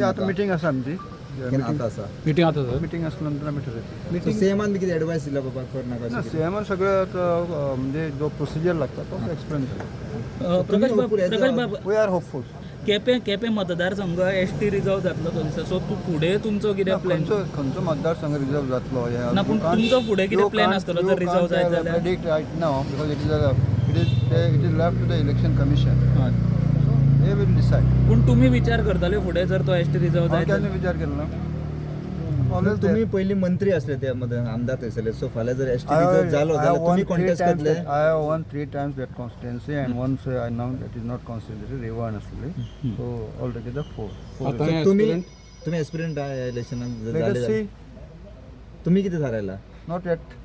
ते आतां मिटींग आसा आमची. केन्ना आतां आसा? मिटींग आता सर. मिटींग आसल्या नंतर आमी ठरयतले. सो सीएमान बी कितें एडवायस दिला बाबा कर नाका ना. अशें कितें? सीएमान सगळं आतां, म्हणजे जो प्रोसिजर लागता तो एक्सप्लेन केला. प्रकाश बाब, hopeful as a- Prakash Bab, we are hopeful. Quepem Quepem मतदारसंघ एस टी रिजर्व जातलो तो दिसा, सो तूं फुडें तुमचो कितें प्लॅन? खंयचो खंयचो मतदारसंघ रिजर्व जातलो हे ना, पूण तुमचो फुडें कितें plan आसतलो जर reserve जायत जाल्यार? Predict right now because it is left to the Election Commission, so they will decide. पूण तुमी विचार करताले फुडें जर तो एस टी रिजर्व हांवें जायत केन्ना जाल्यार? विचार केलो ना. Always तुम्ही पयलीं मंत्री असले त्या मध्ये, आमदार थंयसरले, सो फाल्यां जर एस टी रिजर्व जालो जाल्यार तुम्ही कॉन्टेस्ट करतले? I have won three times that constituency and once I know that is not constituency, Revan असली. So altogether four. आता So तुम्ही तुम्ही एस्पिरंट आहे इलेक्शनाक जर Let जाले us see. जाल्यार तुम्ही कितें थारायला? Not yet.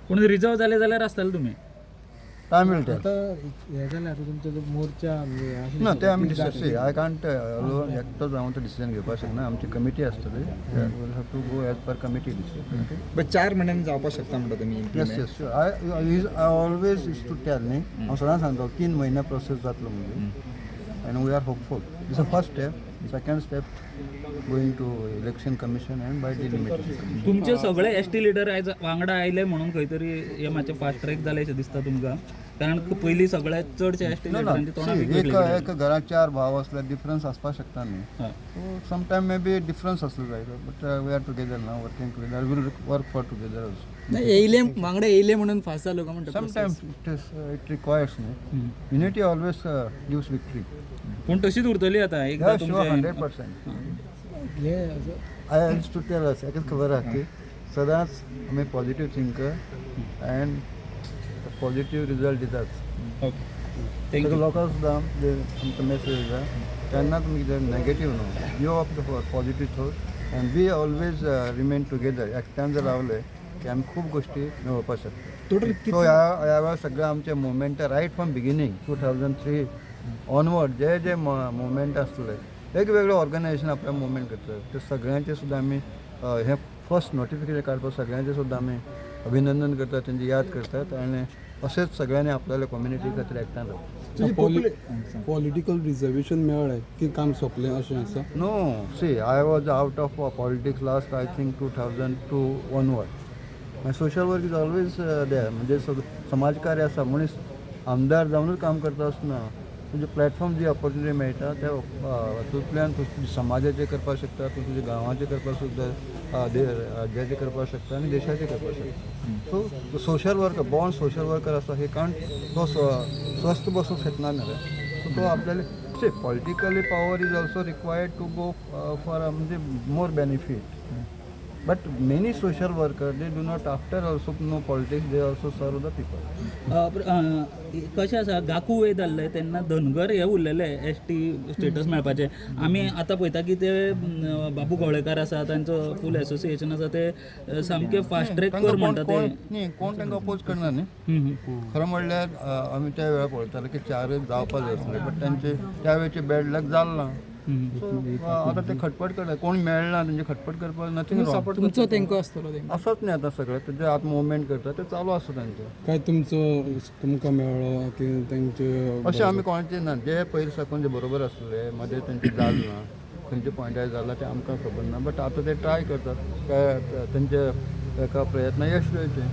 पूण रिजर्व जाले जाल्यार आसतले तुमी? Time will tell. आता हे जालें, आतां तुमचो जो मोर्चा म्हणजे हे आशिल्लो ना, ते आमी ती डिस्कस, I can't एकटोच हांव तो डिसिजन घेवपाक शकना. आमची कमिटी आसतली, will have to go as per committee decision. But 4 म्हयन्यांनी जावपाक शकता म्हणटा तुमी Yes. Implement? Yes, I always used to tell न्ही, हांव सदांच सांगता 3 म्हयने प्रोसेस जातलो म्हणजे and we are hopeful. It's a first step, second step going to Election Commission and by delimitation. तुमचे सगळे एस टी लिडर आयज वांगडा आयले म्हणून खंय तरी हे मातशें फास्ट ट्रॅक जालें अशें दिसता तुमकां? कारण पयलीं सगळे चडशे एस टी ना ना लिडरांची तोंडां See, वेगवेगळी. एक एक घरात चार भाव असल्यार डिफरन्स आसपाक शकता न्ही. हय. So sometime may be difference आसलो जायत, but we are together ना, working together, will work for together also. नाही, येयले वांगडा येयले म्हणून फास्ट जालो काय म्हणटा? Sometimes it requires न्ही, unity always gives victory. पूण तशीच उरतली आतां एकदां शुअर. तुमचें 100%. हे असं I used to tell us, एकच खबर आहा की सदांच आमी positive thinker and positive result दितात. Okay, thank you. सगळे लोकांक सुद्दां जे आमकां मेसेज दिता तेन्ना तुमी कितें नेगेटीव न्हू, give up the positive thought and we always remain together. एकट्यान जर रावले की आमी खूब गोश्टी मेळोवपाक शकता. टोटल सो ह्या वेळार सगळें आमचें movement right from beginning 2003 onward J J movement आसले, वेगवेगळे ऑर्गनायझेशन आपल्या मुवमेंट करतात, ते सगळ्यांचे सुद्दां आमी हें फर्स्ट नोटिफिकेशन काडपाक सगळ्यांचे सुद्दां आमी अभिनंदन करतात, तेंची याद करतात आनी अशेंच सगळ्यांनी आपल्याला कम्युनिटी खातीर एकठांय रावप. पॉलिटिकल रिजर्वेशन मेळ्ळें की काम सोंपलें अशें आसा? No, see, I was out of politics last, I think, 2002 onward. My social work is always there. म्हणजे समाजकार्य आसा. मनीस आमदार जावनूच काम करता आसना. तुजे प्लॅटफॉर्म जी ऑपॉर्च्युनिटी मेळटा त्या हातूंतल्यान तूं तुज्या समाजाचें करपाक शकता, तूं तुज्या गांवाचें करपाक शकता, राज्याचें करपाक शकता आनी देशाचें करपाक शकता. So social worker, born social worker आसा हे कारण तो स्वस्थ बसूंक शकना न्ही रे. सो तो आपल्याला, see, politically power is also required to go for म्हणजे more benefit, but many social worker, they do not after also no politics, they also serve the people. कशें आसा, गाकू वयर जाल्ले तेन्ना धनगर हे उरलेले एस टी स्टेटस मेळपाचे. आमी आतां पळयता की ते बाबू गवळेकार आसा, तांचो फूल एसोसिएशन आसा, ते सामके फास्ट ट्रॅक कर तांकां म्हणटा कोण ते. कोण न्ही, कोण तांकां अपोज करना न्ही. हम्म, हम्म. खरें म्हणल्यार आमी त्या वेळार पळयताले की चारच जावपा जाय आसले, बट तांचे त्या वेळचे बॅड लक जाल ना. सो आतां ते खटपट करता, कोण मेळना तेंचे खटपट करपाक, नथींग रॉंग. तुमचो तेंको आसतलो तेंकां. असोच न्ही, आतां सगळें तेजे आतां मुवमेंट करता ते चालू आसा तांचें. काय तुमचो तुमकां मेळ्ळो की तेंचे? अशें आमी कोणाचें ना. जे पयलीं साकून जे बरोबर आसले, मदें तेंचें जालें ना, खंयच्या पॉयंटार जाला तें आमकां खबर ना, बट आतां ते ट्राय करतात, काय तेंचे एका प्रयत्न यश मेळचें.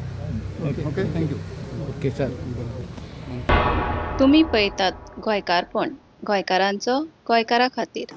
Okay, thank you. Okay sir. तुमी पळयतात गोंयकारपण, गोंयकारांचो गोंयकारा खातीर.